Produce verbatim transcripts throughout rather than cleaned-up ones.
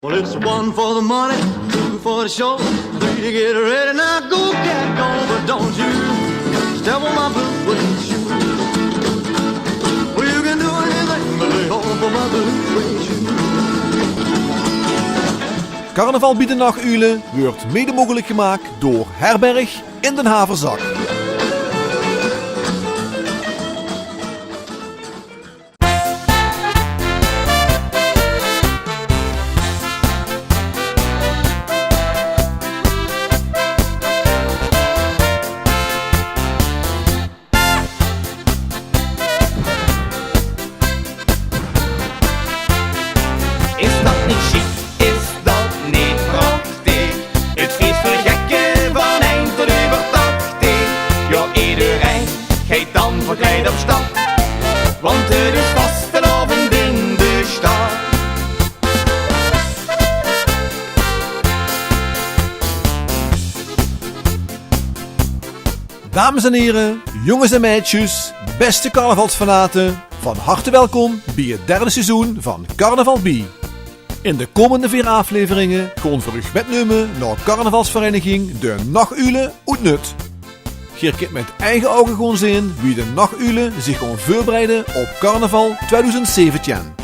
Well, it's one for the money, two for the show, three to get ready. Now go, cat, go, but don't you step on my blue suede shoe. Well, you can do anything, but lay off of my blue suede shoe. Carnaval bie de Nachuule weurt mede mogelik gemaak door Herberg in den Haverzak. Is dat neet sjiek? Is dat neet prachtig? Het feest veur gekke van ein tot euver tachtig. Jao, ederein geit dan verkleid op stap, want het is vastelaovend in de stad. Dames en here, jónges en meidjes, bèste carnavalsfanate, van harte welkom bie het derde seizoen van Carnaval Bie. In de kómmende veer aafleveringe gaon veer uch mètnumme nao carnavalsvereiniging De Nachuule oet Nut. Geer kint mèt eige ouge gaon zeen wie De Nachuule zich gaon veurbereide op carnaval twiedoezend zeventien.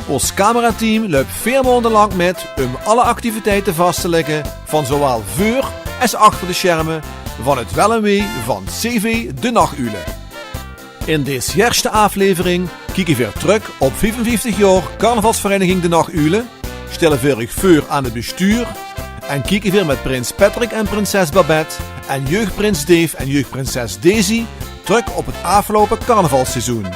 Ós camerateam löp veer maonde lank mèt um alle activiteite vas te lègke, van zowaal veur es achter de sjerme, van het wel en wee van C V De Nachuule. In dees ierste aaflevering kieke veer trök op viefenvieftig jaor carnavalsvereiniging De Nachuule, stèlle veer uch veur aan het bestuur en kieke veer mèt prins Patrick en prinses Babette en jeugprins Dave en jeugprinses Daisy trök op het aafgeloupe carnavalsseizoen.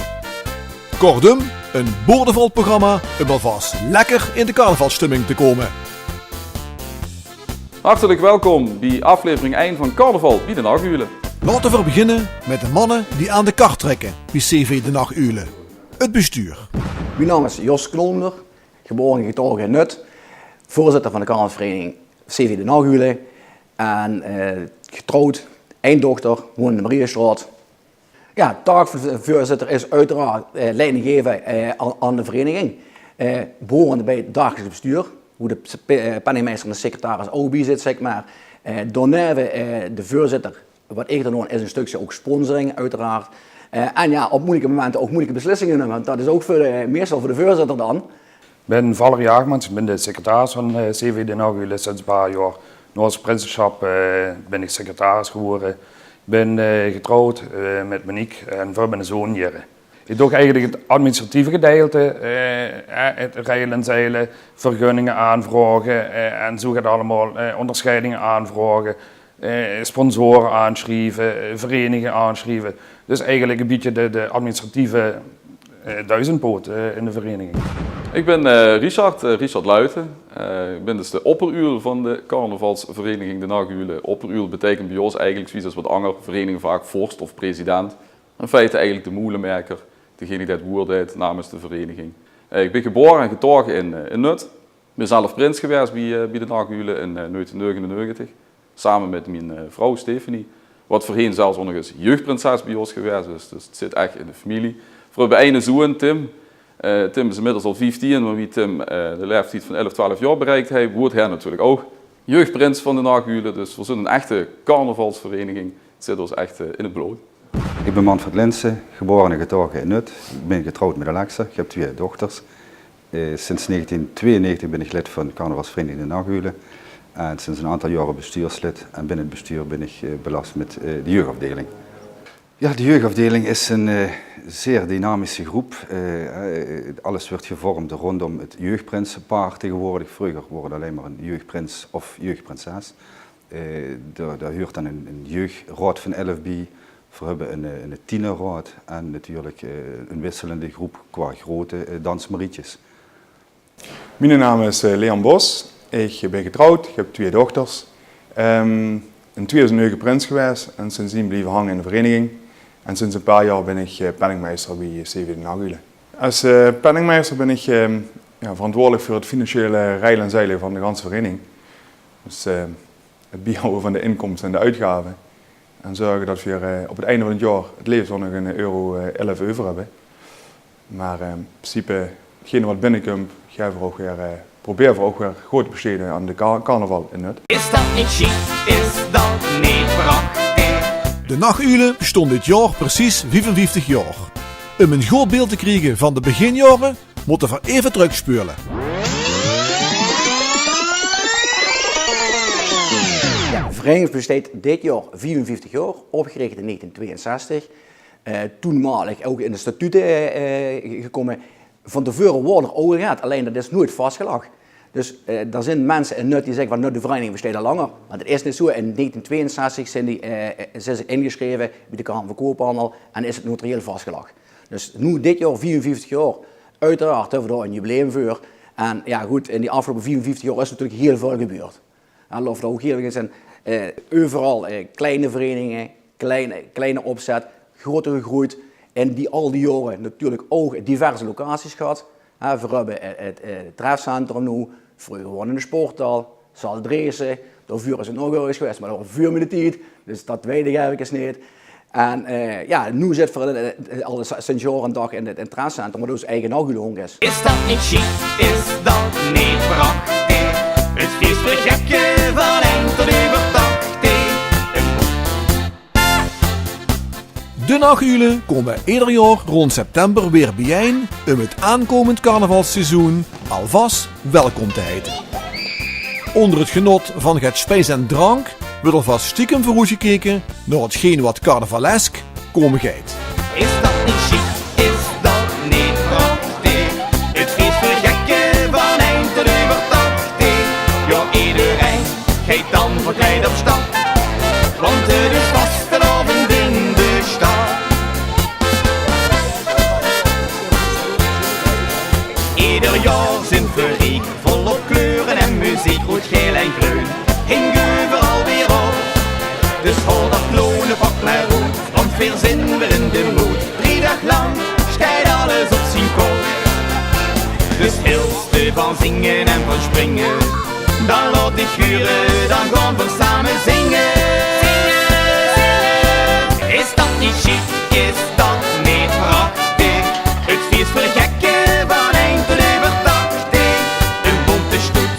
Kortom, ein boordevol programma um alvas lekker in de carnavalsstumming te kómme. Hartelijk welkom bie aaflevering ein van Carnaval bie de Nachuule. Laote veer beginne mèt de manne die aan de kar trèkke bie C V De Nachuule. Het bestuur. Mien naam is Jos Knolmer, gebore en getaoge in Nut, veurzitter van de carnavalsvereiniging C V De Nachuule en, eh, getrouwd, ein dochter, woon in de Mariastraot. Jao, taak van de veurzitter is oeteraard, eh, leiding geve, eh, aan, aan de vereiniging. Eh, behorende bie het dagelijks bestuur, wie de p-, eh, penningmeister en de secretaris ouch bie zit, zègk mer. Eh, daoneve, eh, de veurzitter, wat ich dan doon, is ein stökske ouch sponsoring, oeteraard. Eh, en jao, op meujelike momente ouch meujelike beslissinge numme, want dat is ouch veur de, meistal veur de veurzitter dan. Bin Valer Jaagmans, ich bin de secretaris van, eh, C V De Nachuule sinds ein paar jaor. Nao ós prinsesjap, eh, bin ich secretaris gewore. Bin, eh, getrouwd, eh, mèt Monique en veer höbbe eine zoon, Jere. Ich doon eigelik het administratieve gedeilte, eh, eh, het reile en zeile, vergunninge aanvraoge, eh, en zoe get allemaol, eh, óngersjeidinge aanvraoge, eh, sponsore aansjrieve, eh, vereiniging aansjrieve. Dus eigelik ein bietje de, de administratieve, eh, duizendpoot, eh, in de vereiniging. Ich bin, eh, Richard, eh, Richard Luiten. Eh, ich bin dus de opperuul van de carnavalsvereiniging De Nachuule. Opperuul beteikent bie ós eigelik, zoewie es wat anger vereiniginge vaak, vorst of president. In feite eigelik de moelemaeker, degene dae het woord haet namens de vereiniging. Eh, ich bin gebore en getaoge in, eh, in Nut. Bin zelf prins gewaes bie, eh, bie De Nachuule in, eh, negentien negenennegentig. Same mèt mien, eh, vrouw Stephanie. Wat veurheen zelfs ouch nog ens jeugprinses bie ós gewaes is. Dus het zit ech in de femilie. Veer höbbe eine zoon, Tim. Eh, Tim is inmiddels al vieftien, mer wie Tim, eh, de laeftied van elf, twelf jaor bereik haet, woort hae natuurlik ouch jeugprins van De Nachuule. Dus veer zeen ein echte carnavalsvereiniging. Het zit ós ech, eh, in het blood. Ich bin Manfred Linssen, gebore en getaoge in Nut. Ich bin getrouwd mèt Alexa. Ich höb twieë dochters. Eh, sinds negentien tweeënnegentig bin ich lid van carnavalsvereiniging De Nachuule. En sinds ein aantal jaore bestuurslid. En binne het bestuur bin ich, eh, belas mèt, eh, de jeugdafdeiling. Jao, de jeugdafdeiling is ein, eh, zeer dynamische groep. Eh, eh, alles weurt gevormd róndóm het jeugprinsepaar taegewoordig. Vreuger woort allein mer ein jeugprins of jeugprinses. Eh, dao, dao huurt dan ein, ein jeugdraod van elf bie. Veer höbbe ein, eh, ein tienerraod en natuurlik, eh, ein wisselende groep qua grootte, eh, dansmarietjes. Miene naam is, eh, Leon Bos. Ich bin getrouwd, ich höb twieë dochters. Ehm, in twieëdoezend nege prins gewaes en sindsdien blieve hange in de vereiniging. En sinds ein paar jaor bin ich, eh, penningmeister bie C V De Nachuule. Es, eh, penningmeister bin ich, ehm, jao, verantwoordelik veur het financiële reile en zeile van de ganse vereiniging. Dus, eh, het biehawwe van de inkomste en de oetgaove. En zörge dat veer, eh, op het einde van het jaor het leefs nog ein euro, eh, elf euver höbbe. Mer, eh, in principe, hetgene wat binnekump, gaeve veer ouch weer, eh, Probere v'r ouch weer good te bestede aan de ka-, carnaval in Nut. Is dat neet sjiek? Is dat neet prachtig? De Nachuule bestónge dit jaor precies viefenvieftig jaor. Um ein good beeld te kriege van de beginjaore, mótte v'r effe trökspeule. Jao, de vereiniging besteit dit jaor viefenvieftig jaor, opgerich in negentien tweeënzestig. Eh, toenmaolig ouch in de statute, eh, gekómme. Van te veure waor d'r ouch al get, allein dat is noeit vasgelag. Dus, eh, d'r zeen minse in Nut die zègke van, noe, de vereiniging besteit al langer. Mer dat is neet zoe. In negentien tweeënzestig zeen die, eh, eh, zeen ze ingesjreve bie de Kamer van Koophandel en is 't notarieel vasgelag. Dus noe dit jaor viefenvieftig jaor. Oeteraard höbbe v'r dao ein jubileum veur. En jao, good, in die aafgeloupe viefenvieftig jaor is natuurlik hiel väöl gebeurd. En laot v'r dao ouch ierlik in zeen, eh, euveral, eh, kleine vereiniginge, kleine, kleine opzet, groter gegreujd. In die, al die jaore natuurlik ouch diverse locaties gehad. Hè, v'r höbbe, eh, 't, eh, 't trefcentrum noe, vreuger waor 't de sporthal, zaal Dreessen, daoveur is 't nog örges gewaes, mer dat waor veur miene tied, dus dat weit ich eigelik ins neet. En, eh, jao, noe zitte v'r, eh, al sinds jaor en daag in 't, in 't trefcentrum, wat dus eige Nachuule is. Is dat neet sjiek? Is dat neet prachtig? 't Fees veur gekke van ein tot euver tachtig. De Nachuule kómme eder jaor rónd september weer biejein um 't aankómmend carnavalsseizoen alvas welkom te heite. Ónger 't genot van get spies en drank weurt alvas stiekem veuroetgekeke nao 'tgeen wat carnavalesk kómme geit. Is dat neet sjiek? Is dat neet prachtig? 't Fees veur gekke van ein tot euver tachtig. Jao, ederein geit dan verkleid op stap, want 't is vastelaovend in de stad. Eder jaor zeen v'r riek, volop kleure en meziek, roed, gael en greun, hing euveral weer op. Dus haol dat klonepak mer oet, want veer zeen weer in de mood. Drie daag lank steit alles op zien kop. Dus wils te van zinge en van springe, dan laot dich hure, dan gaon v'r same zinge. Is dat neet sjiek? Is dat neet prachtig? 't Fees veur gekke van ein tot euver tachtig. Ein bónte stoet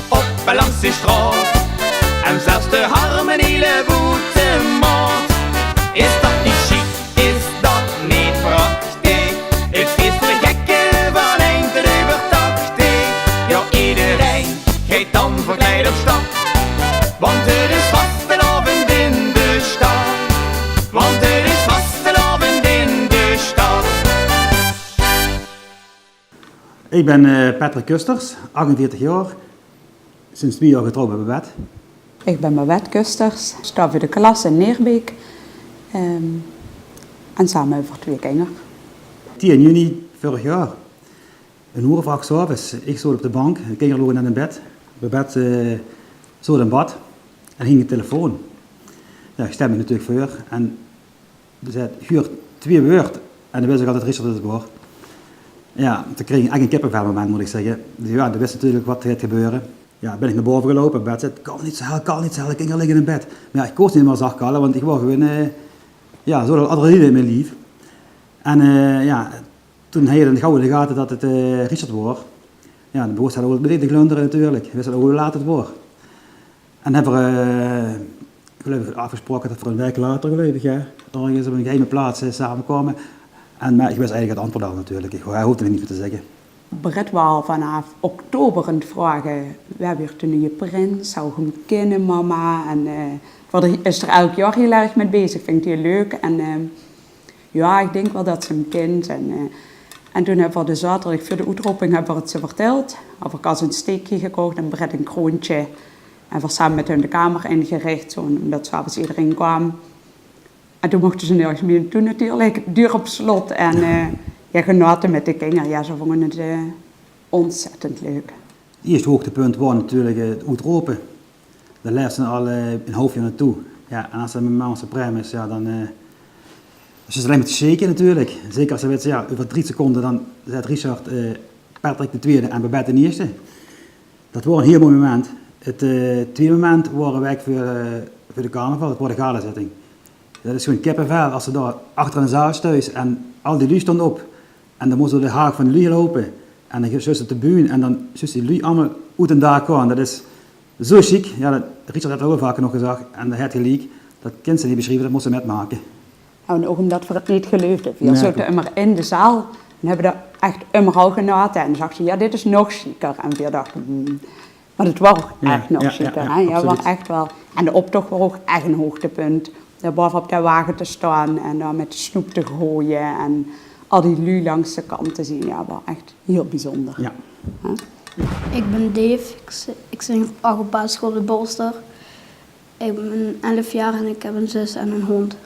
op en langs de straot. En zelfs de harmonie leef oet de maot. Is dat neet sjiek? Is dat neet prachtig? 't Fees veur gekke van ein tot euver tachtig. Jao, ederein geit dan verkleid op stap. Want 't is vastelaovend in de stad. Want 't is vastelaovend in de stad. Ich bön, eh, Patrick Kusters, achtenveertig jaor. Sinds twieë jaor getrouwd mit Babette. Ich bön Babette Kusters, staon veur de klas in Neerbeek, ehm, en same höbbe v'r twieë kinger. Tieën juni vörig jaor, ein oer of ach 's aoves, ich zoot op de bank, de kinger loge net in bed. Babette, eh, zoot in bad en hing de telefoon. Jao, ich stel mich natuurlik veur en Ze zag: "Huur, twieë wäörd." En dan wis ich al dat Richard 't waor. Jao, toen kreeg ich eigelik ein kippevelmoment, mót ich zègke. Jao, dan wis se natuurlik wat geit gebeure. Jao, bön ich nao bove geloupe, bed zit: "Kal neet zoe hel, kal neet zoe hel, de kinger ligke in bed." Mer jao, ich kós neet mier zach kalle, want ich waor gewoon, eh, jao, zoe väöl adrenaline in mien lief. En, eh, jao, toen haw ich gauw in de gate dat 't, eh, Richard waor. Jao, dan begós 't ouch meteen te glundere natuurlik. Wis se ouch wie laat 't waor. En höbbe v'r, eh, geluif ich, aafgesproke dat v'r ein waek later, geluif ich, hè, örges op ein geheime plaats, eh, samekómme. En, mer ich wis eigelik 't antwoord al natuurlik. Ich, hae hoofde d'r neet veur te zègke. Bret waor al vanaaf oktober aan 't vraoge: "Wae wuuert de nuje prins? Zou ich 'm kinne, mama?" En, eh, v'r is d'r elk jaor hiel erg mit bezig. Vingt 't hiel leuk. En, eh, Jao, ich dink waal dat ze 'm kint. En, eh, en toen höbbe v'r de zaoterdig veur de oetroping höbbe v'r 't ze vertèld. Höbbe v'r Cas ein steekje gekoch en Bret ein kroontje. En v'r same mit hun de kamer ingerich, zoe, ómdat 's aoves ederein kwaam. En toen mochte ze nörges mier. Toen natuurlik, deur op slot en, eh, jao, genaote mit de kinger. Jao, ze vónge 't, eh, óntzèttend leuk. Ierste hoogtepunt waor natuurlik, eh, 't oetrope. Dao laefs se al, eh, ein haof jaor naotoe. Jao, en es se mit Maman Suprême is, jao, dan, eh, is 't allein mer te shake natuurlik. Zeker es se wits, jao, euver drie seconde dan zaet Richard, eh, Patrick de twiede en Babette de ierste. Dat waor ein hiel mooi moment. 't, eh, twiede moment waor ein waek veur, eh, veur de carnaval. Dat waor de galazitting. Dat is gewoon kippevel es se dao achter in de zaal steis en al die luuj stónge op. En dan mós se door de haag van de luuj loupe. En dan zuus se op de bühne en dan zuus se die luuj allemaol oet hun daak gaon. Det is zo sjiek. Jao, det, Richard haet 't ouch al vaker nog gezag, en dae haet geliek, det kins se neet besjrieve, det mós se mètmake. Jao, en ouch ómdet veer 't neet geleufde. Veer zote ummer in de zaal en höbbe d'r ech ummer al genaote. En dan zag ze: "Jao, dit is nog sjieker." En veer dachte: "Hmm." Mer 't waor ech nog sjieker, hè? Jao, waor ech waal. En de optoch waor ouch ech ein hoogtepunt. Dao baove op dae wage te staon en dao mit de snoep te goeie en al die luuj langs de kant te zeen. Jao, waor ech hiel bezunjer. Jao. Hè? Ik ben Dave, ik zi-, ik zit in groep acht op basisschool De Bolster. Ik ben elf jaar en ik heb een zus en een hond.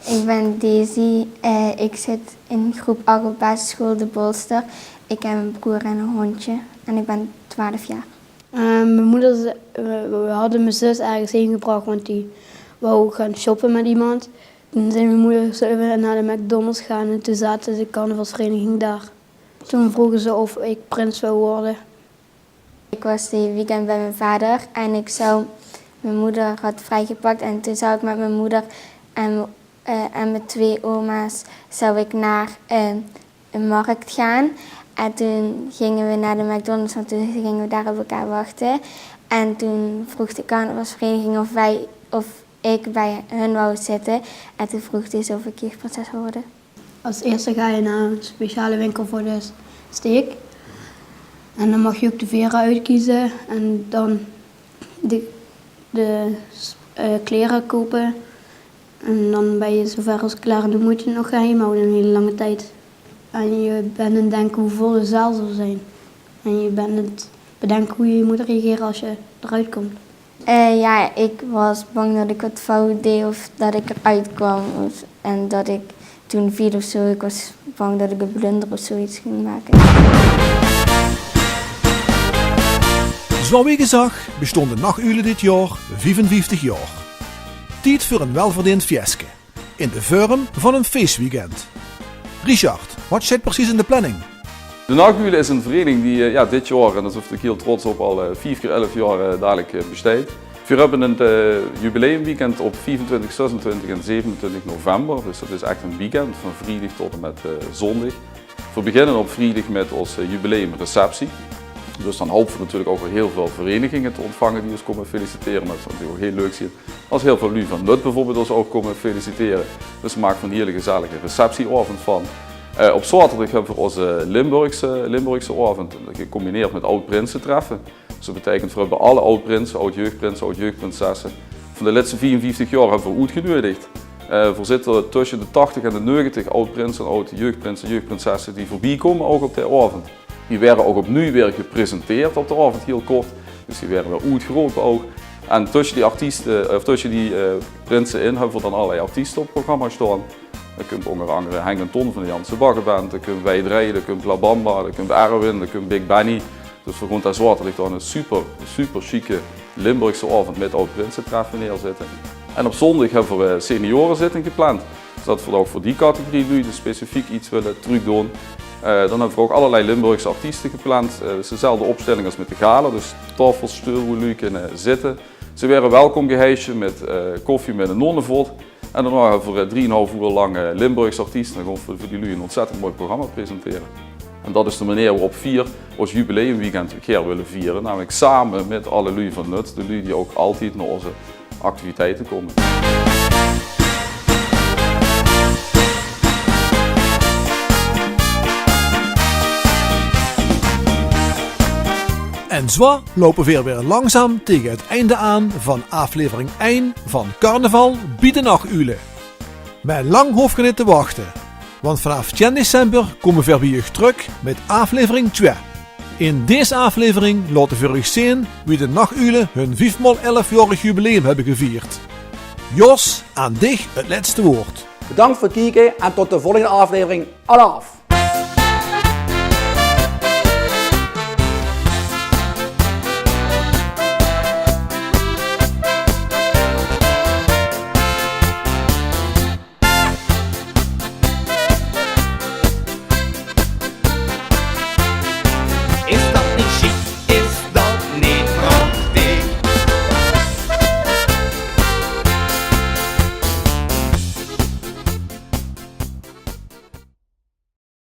Ik ben Daisy, eh, ik zit in groep acht op basisschool De Bolster. Ik heb een broer en een hondje en ik ben twaalf jaar. Eh, mijn moeder, ze-, we, we hadden mijn zus ergens heen gebracht, want die wou gaan shoppen met iemand. Toen zei mijn moeder: "Zullen we naar de McDonald's gaan?" En toen zaten de carnavalsvereniging daar. Toen vroegen ze of ik prins wou worden. Ik was dit weekend bij mijn vader en ik zou, mijn moeder had vrijgepakt en toen zou ik met mijn moeder en, eh, en mijn twee oma's zou ik naar, eh, een markt gaan. En toen gingen we naar de McDonald's, want toen gingen we daar op elkaar wachten. En toen vroeg de carnavalsvereniging of wij, of ik bij hun wou zitten. En toen vroeg ze of ik jeugdprinses wilde worden. Als eerste ga je naar een speciale winkel voor de s-, steek. En dan mag je ook de veren uitkiezen en dan de, de, eh, kleren kopen. En dan ben je zo ver als klaar en dan moet je het nog geheim houden een hele lange tijd. En je bent aan het denken hoe vol de zaal zal zijn. En je bent aan het bedenken hoe je moet reageren als je eruit komt. Eh, ja, ik was bang dat ik wat fout deed of dat ik eruit kwam of, en dat ik toen viel of zo. Ik was bang dat ik een blunder of zoiets ging maken. Zoals wie gezag, besjtaon de Nachuule dit jaor viefenvieftig jaor. Tied veur ein welverdeend fieske. In de vörm van ein feesweekend. Richard, waat sjteit precies in de planning? De Nachuule is ein vereiniging die, eh, jao, dit jaor, en dao zeen v'r ouch hiel trots op, al, eh, vief kier elf jaor, eh, dalik, eh, besjteit. Veer höbbe ein, eh, jubileumweekend op viefentwintig, zesentwintig en zevenentwintig november. Dus det is ech ein weekend van vriedig tot en mit, eh, zóndig. Veer beginne op vriedig mit ós, eh, jubileumreceptie. Dus dan hope v'r natuurlik ouch weer hiel väöl vereiniginge te óntvange die ós kómme feliciteren. Mer 't zou natuurlik ouch hiel leuk zeen es hiel väöl luuj van Nut bieveurbeeld ós ouch kómme feliciteren. Dus veer make d'r ein hiel gezellige receptieaovend van. Eh, op zaoterdig höbbe v'r ózze Limburgse, Limburgse aovend, gecombineerd mit aod-prinsetreffe. Dus det beteikent, veer höbbe alle aod-prinse, aod-jeugdprinse, aod-jeugdprinsesse van de lètste viefenvieftig jaor höbbe v'r oetgeneudig. Eh, veer zitte tösse de tachtig en de neugentig aod-prinse en aod-jeugdprinse, jeugdprinsesse die veurbie kómme ouch op dae aovend. Die waere ouch opnuuj weer gepresenteerd op dae aovend, hiel kort. Dus die waere weer oetgerope ouch. En tösse die artieste, of tösse die, eh, prinse in, höbbe v'r dan allerlei artieste op 't programma sjtaon. Dao kump ónger angere Henk en Ton van de Janse Bagge Band, dao kump Wij Drieje, dao kump La Bamba, dao kump Erwin, dao kump Big Benny. Dus veer gaon dao zaoterdig dan ein super, super sjieke Limburgse aovend mit aod-prinsetreffe neerzitte. En op zóndig höbbe v'r, eh, seniorenzitting gepland. Dus det v'r ouch veur die categorie luuj die specifiek get wille trökdoon. Eh, dan höbbe v'r ouch allerlei Limburgse artieste gepland. Eh, 't is dezelfde opstelling es mit de gala. Dus taofels, sjteul wo luuj kinne zitte. Ze waere welkom geheite mit, eh, koffie mit ein nonnevot. En daonao höbbe v'r, eh, drieënhalf oer lang, eh, Limburgse artieste. Dan gaon v'r veur die luuj ein ontzettend mooi programma presentere. En det is de meneer wo-op veer ós jubileumweekend weer wille viere. Namelik same mit alle luuj van Nut. De luuj die ouch altied nao ózze activiteite kómme. En zoa loupe veer weer langzaam tege 't einde aan van aaflevering ein van Carnaval bie de Nachuule. Mer lang hoof geer neet te wachte, want vanaaf tien december kómme veer bie uch trök mit aaflevering twieë. In dees aaflevering laote veer uch zeen wie de Nachuule hun viefmaol elfjaorig jubileum höbbe gevierd. Jos, aan dich 't lètste waord. Bedank veur 't kieke en tot de volgende aaflevering. Alaaf!